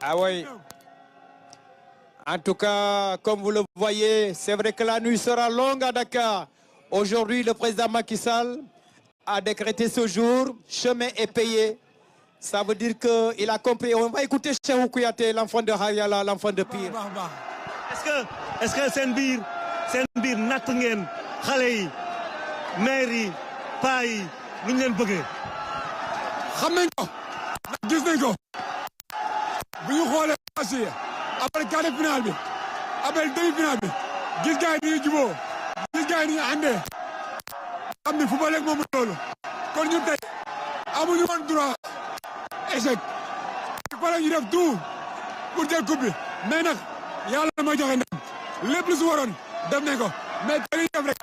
Ah oui. En tout cas, comme vous le voyez, c'est vrai que la nuit sera longue à Dakar. Aujourd'hui, le président Macky Sall a décrété ce jour, chemin est payé. Ça veut dire qu'il a compris. On va écouter Cheikhou Kouyaté, l'enfant de Hayala, l'enfant de Pire. Est-ce que seen biir natt ngeen xale yi maire yi paa yi nu ñu leen bëggee. xam nañ ko gis nañ ko bu ñu xoolee aussi après quart de finale bi après demi-finale bi gis gars yi dañuy jubóo gis gars yi dañuy àndee xam ni football rek moom loolu kon ñun tey amuñu woon droit échec il fallait ñu def tout pour jël coupe bi mais nag yàlla ma joxe ndam lépp lu si waroon def nañ ko mais dañuy def rek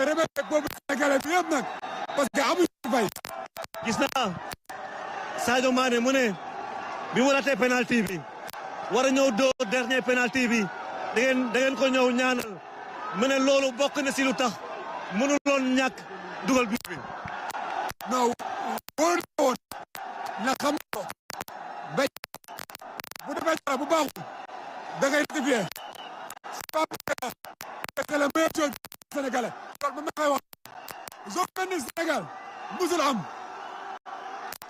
remercier boobu Sénégalais bi yëpp nag parce que amuñu fay. gis naa Sadio Mané mu ne bi mu ratee penalty bi war a ñëw doo dernier penalty bi da ngeen ko ñëw ñaanal mu ne loolu bokk na si lu tax mënuloon ñàkk dugal bi. non wóor na woon na xam ko béy bu defee dara bu baaxul da ngay rectifier c'est la meilleure chose sénégalais loolu ba ma koy wax soo mel ni Sénégal musul am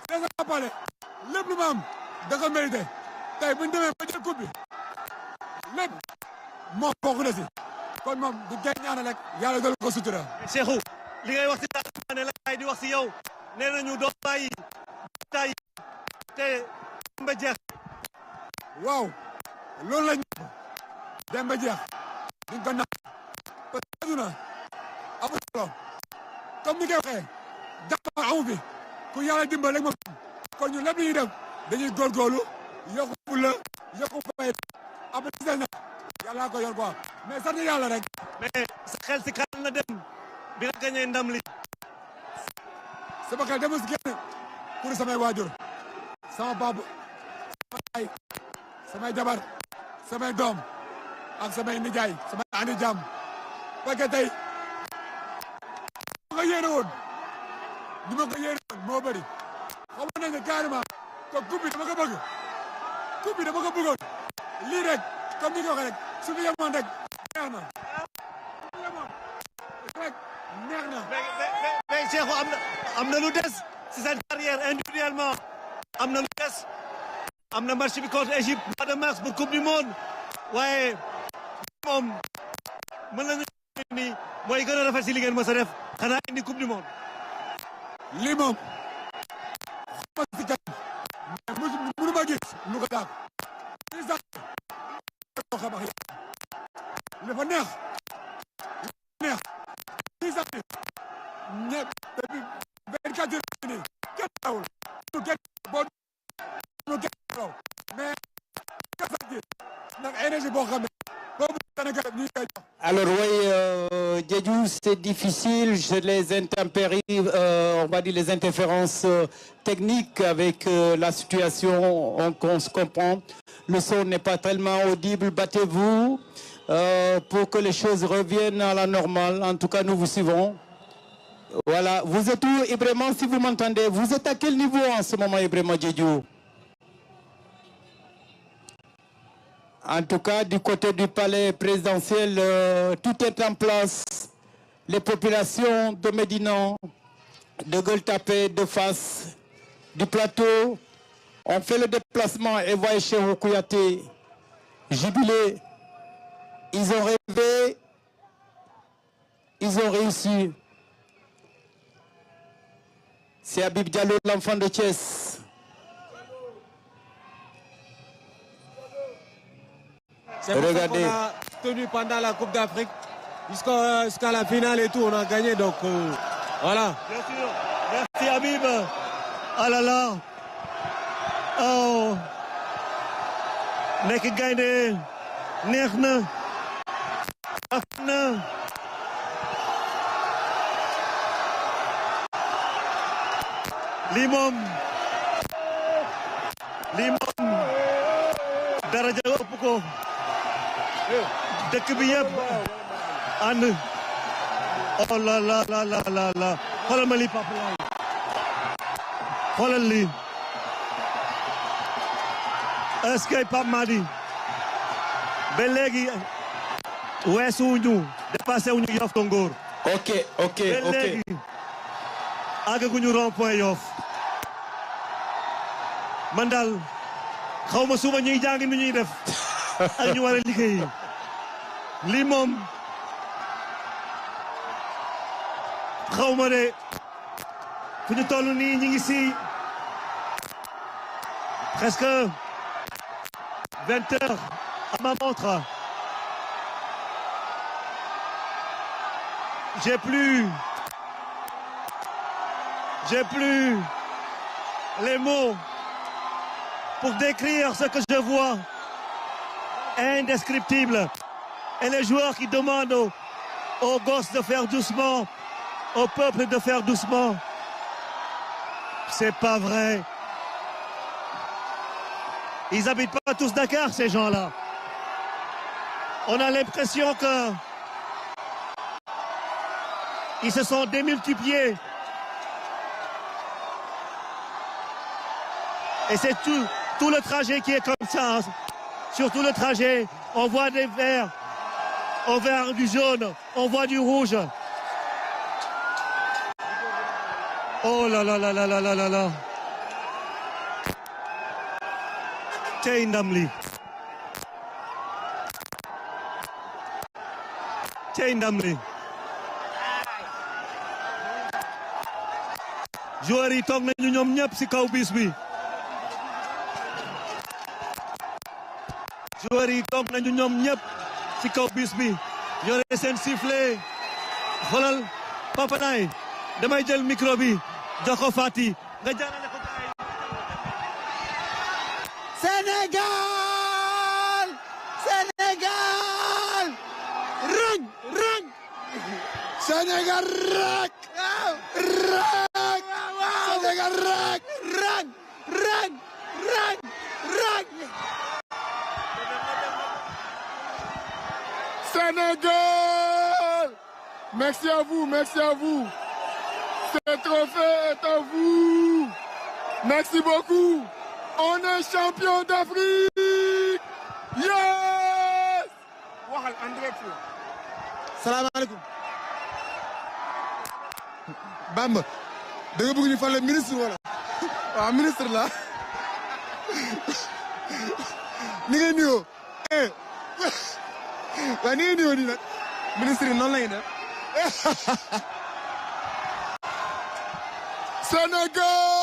dèjà pare lépp lu ma am da ko mérité tey bu ñu demee ba jël coupe bi lépp moom bokk na si kon moom du gën ñaanal rek yàlla doon ko sutura. Cheikhou li ngay wax si Sadio Mané la di wax si yow nee nañu doo bàyyi tay te Demba jeex. waaw loolu la ñu Demba jeex duñ ko nax parce que aduna amul solo comme ni koy waxee jàpp amu fi ku yàlla dimbal rek ma kon ñu lépp lu ñuy def dañuy góorgóorlu yokku fulla yokku fay après si na yàlla ko yor quoi mais sant yàlla rek. mais sa xel si kan la dem bi nga gagné ndam li. sama xel demul si kenn pour samay waajur sama papa samay samay jabar samay doom ak samay nijaay samay andi jàmm parce que tey ma ko yéene woon ni ma ko yéene woon moo bëri xamoon nañ ne carrément que coupe bi dama ko bëgg coupe bi dama ko bëggoon lii rek comme ni ko waxee rek su fi yemoon rek neex na su fi yemoon rek neex na. mais Cheikhou am na lu des si seen carrière individuellement am na lu des am na match bi contre Égypte mois de mars pour coupe du monde waaye moom mën nañu ni mooy gën a rafet si li ngeen mës a def xanaa indi coupe du monde. lii moom xam nga si kanam mais mënu ma gis lu ko daal lii sax ko xam ak dafa neex lii sax ñëpp depuis 24 heures nii kenn tawul kenn boo kenn taw mais nag énergie boo xam ne boobu Sénégal ñuy koy jox. Alors oui, Diédhiou, c'est difficile, les intempéries, on va dire les interférences techniques avec la situation, on se comprend. Le son n'est pas tellement audible, battez-vous pour que les choses reviennent à la normale. En tout cas, nous vous suivons. Voilà, vous êtes où, Ibrahima, si vous m'entendez? Vous êtes à quel niveau en ce moment, Ibrahima Diédhiou? En tout cas, du côté du palais présidentiel, tout est en place. Les populations de Médina, de Gueule-Tapée, de Fass, du plateau, ont fait le déplacement et voient Cheikhou Kouyaté jubilé. Ils ont rêvé, ils ont réussi. C'est Habib Diallo, l'enfant de Thiès. C'est pour ça qu'on a tenu pendant la Coupe d'Afrique jusqu'à la finale et tout, on a gagné, donc voilà. Bien sûr, merci Habib. Ah là là. Oh. nekk gaynde neex na af na lii moom daraja ëpp ko dëkk bi yëpp ànd oh la la la la la la xoolal ma lii Papa Laye xoolal lii est-ce que Pape Madi ba léegi weesuwuñu dépassé wuñu Yoff Tongoor. ok ok ba ok. léegi àggaguñu rond-point Yoff man daal xaw ma suba ñuy jàngi nu ñuy def ak ñu war a liggéey lii moom xaw ma de fu ñu toll nii ñu ngi si presque 20 heures à ma montre. J'ai plus les mots pour décrire ce que je vois. Indescriptible. Et les joueurs qui demandent aux gosses de faire doucement, au peuple de faire doucement. C'est pas vrai. Ils habitent pas tous Dakar, ces gens-là. On a l'impression que ils se sont démultipliés. Et c'est tout le trajet qui est comme ça. Sur tout le trajet, on voit des verts, on voit du jaune, on voit du rouge. Oh là là là là là là là là. Tey ndam li. Tey ndam li. Joueurs yi toog nañu ñoom ñëpp ci kaw bis bi. Joueurs yi toog nañu ñoom ñëpp ci kaw bis bi. Yore seen sifflet. Xoolal Papa Nay damay jël micro bi jox ko Fati nga jaarale ko gaay. Sénégal! Sénégal! Rang! Rang! Sénégal rek. Rek. Sénégal rek. Rang! Rang! Rang! Rang! Sénégal! Merci à vous, merci à vous. Ce trophée est à vous. Merci beaucoup. On est champion d'Afrique. Yes! waxal en direct. Salaamaaleykum. Bamba da nga bëgg ñu fal ministre wala. waaw ministre la. ni ngay nuyoo. waaw ni ngay nuyoo nii nag. ministre yi noonu la ñuy def. Sénégal.